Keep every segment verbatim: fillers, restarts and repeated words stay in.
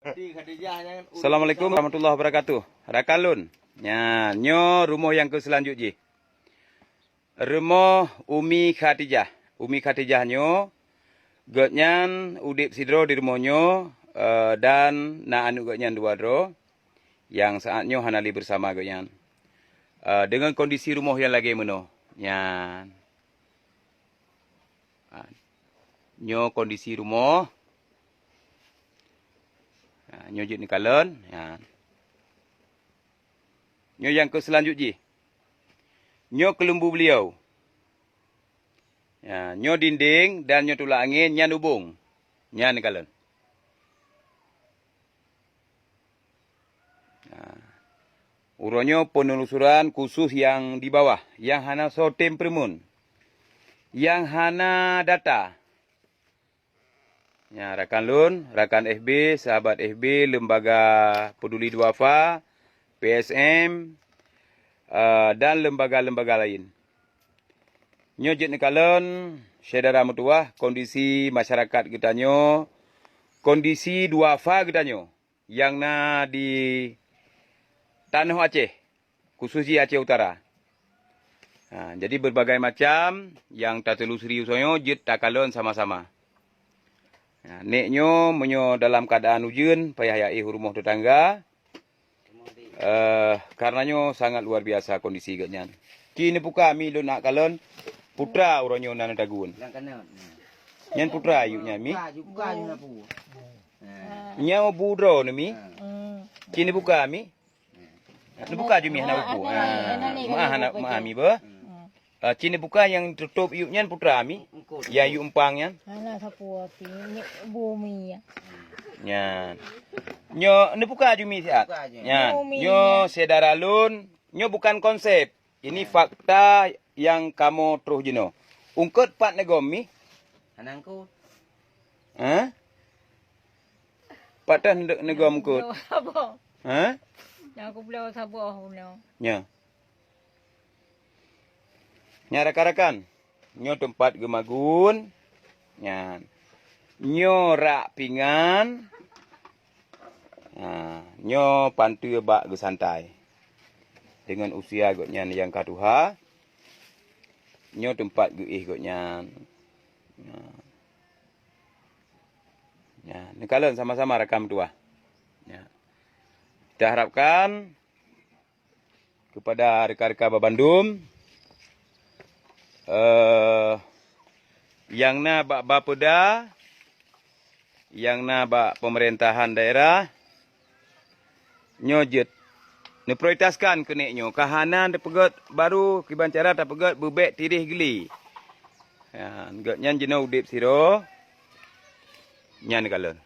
Assalamualaikum warahmatullahi wabarakatuh. Rakan lôn. Nyan, nyoe rumoh nyang keu seulanjut jih. Rumoh Umi Khadijah. Umi Khadijah nyoe, gobnyan udeb sidroe di rumoh nyoe, eh, dan na aneuk gobnyan dua droe, nyang saat nyoe hana lé beusama gobnyan. Eh, deungon kondisi rumoh nyang lagée meunoe. Nyan. Ha. Nyoe kondisi rumoh. Ha, nyoe jeuet neukalon. Ha. Nyoe nyang keu seulanjut jih. Nyoe keuleumbu beuliau. Ya, nyoe dinding dan nyoe tulak angén, nyan ubong. Nyan neukalon. Nah, uroe nyoe penelusuran khusus nyang di bawah, nyang hana soe tem peureumeun, nyang hana data. Nya, rakan lôn, rakan F B, sahabat F B, Lembaga Peduli Duafa, P S M, eh, dan lembaga-lembaga laén. Nyoe jeuet neukalon, syedara meutuwah, kondisi masyarakat geutanyoe, kondisi duafa geutanyoe nyang na di tanoh Aceh, khusus jih Aceh Utara. Ha, jadi, berbagai macam nyang tatelusuri usoe nyoe jeuet takalon sama-sama. Ha, nek nyoe, meunyoe dalam keuadaan ujeuen, payah jak éh u rumoh tetangga, Eh, karena nyoe sangat luar biasa kondisi gobnyan. Ci neubuka mi lôn nak kalon, putra uroe nyoe na tagun. Nyan putra ayuk nyan mi. Nyoe bu droe nyoe mi. Ci neubuka mi. Neubuka ju mi hana upu. Ha, maah hana, maah mi beuh. Ah, ci neubuka nyang tutôp yup nyan putra mi. Nyang yup empang nyan. Hana sapeue pih, nyoe bumi nyan. Nyan. Nyoe neubuka ju mi siat. Nyan. Bumi nyoe nyan. Syedara lôn, nyoe bukan konsep. Ini fakta nyang kamoe troh jinoe. Ungkot pat neugom mi? Hana ungkot. Hah? Pat teuh neugom ungkot? Bloe saboh. Hah? Nyang kubloe saboh bunoe. Nya. Nyan rakan-rakan, nyoe teumpat geumagun. Nyan. Nyoe rak pingan. Ha, nyoe panteue bak geusantai. Deungon usia gobnyan nyang ka tuha, nyoe teumpat geuéh gobnyan. Nyan. Nyan, neukalon sama-sama rakan meutuwah. Nyan. Kita harapkan kepada rekan-rekan babandum, eh, nyang na bak Bapeda, nyang na bak pemerintahan daerah, nyoe jeuet neuprioritaskan keuneuk nyoe. Ka hana tapeugét baru kiban cara tapeugét beubek tireh geuli. Ya, gobnyan jinoe udeb sidroe, nyan kalon.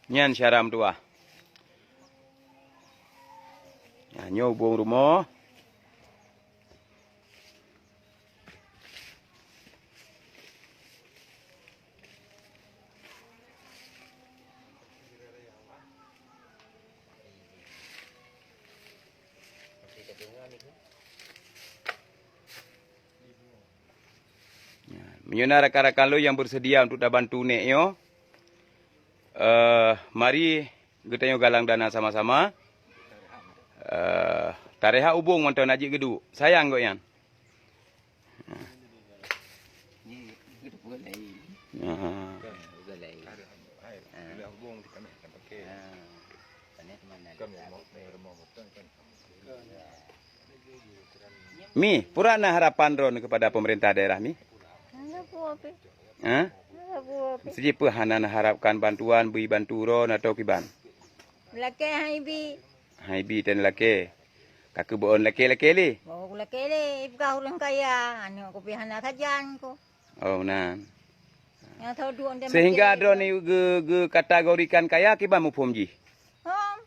Nyan syedara meutuwah. Nah, nyoe ubong rumoh. Ya, meunyoe na rakan-rakan lôn nyang beuseudia untuk tabantu nek nyoe, eh, mari geutanyoe galang dana sama-sama. Eh, tarehab ubong mantong na jeuet geuduek. Sayang gobnyan. Nah. Mi, pura na harapan droeneuh kepada pemerintah daerah, Mi? Hana peue pih. Hah? Hana peue pih. Siji peue hana neuharapkan bantuan, bri bantu droeneuh atau kiban? Lakée hai bi. Hai bi dan lakée. Ka keubeuen lakée-lakée lé. Oh, lakée lé, ipeugah ureuëng kaya, aneuk ku pih hana sajan ku. Oh, meunan. Nyang tho duek ndem Sehingga lakée droeneuh geu-, geukategorikan kaya kiban muphom jih? Hom.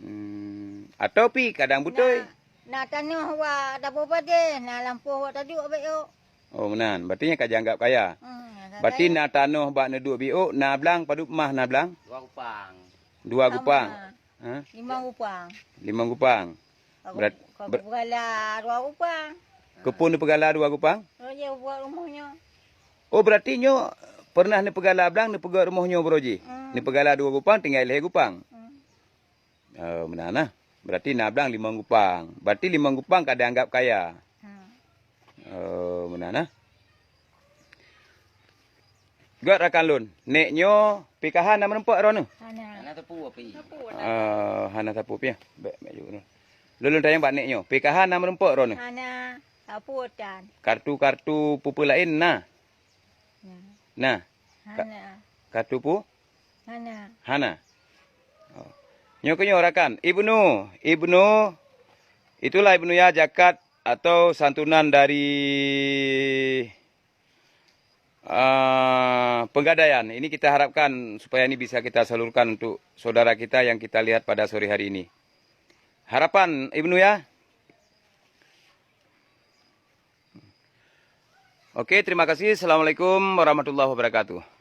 Hmm, atau pi kadang beutôi? Na, na tanoh wak Dabo Padé, na lampôh wak taduek bék ôk. Oh, meunan. Berarti nyan ka jianggap kaya. Hmm, nyan ka Berarti kaya. Na tanoh bak neuduek bék ôk, na blang, padub mah na blang? Dua gupang. Dua gupang. Sama. Ha? Limong gupang. Limong gupang. Berat- Ka ber- peugala dua gupang. Keupeue neupeugala dua gupang? Oh, ya, buat rumoh nyoe. Oh, berarti nyoe pernah neupeugala blang, neupeugöt rumoh nyoe baroe jih? Hmm. Neupeugala dua gupang, tinggai lhèe gupang. Hmm. Oh, meunan nah. Berarti na blang limong gupang. Berarti limong gupang ka dianggap kaya. Hmm. Oh, meunan nah. Göt rakan lôn, nèk nyoe pih ka hana meurumpok droeneuh? Hana. Hana teupeu pih. Eh, hana teupeu pih. Bèk, bèk ju. Lôn, lôn tanyong bak nèk nyoe, pih ka hana meurumpok droeneuh? Hana. Teupeu tan. Kartu-kartu peue-peue laén na? Na. Na? Ka-, hana. Kartu peue? Hana. Hana. Oh. Nyoe keuh nyoe rakan, Ibnu, Ibnu, itulah Ibnu ya, zakat atau santunan dari ah, Pegadaian. Ini kita harapkan supaya ini bisa kita salurkan untuk saudara kita yang kita lihat pada sore hari ini. Harapan Ibnu ya. Oke, terima kasih. Assalamualaikum warahmatullahi wabarakatuh.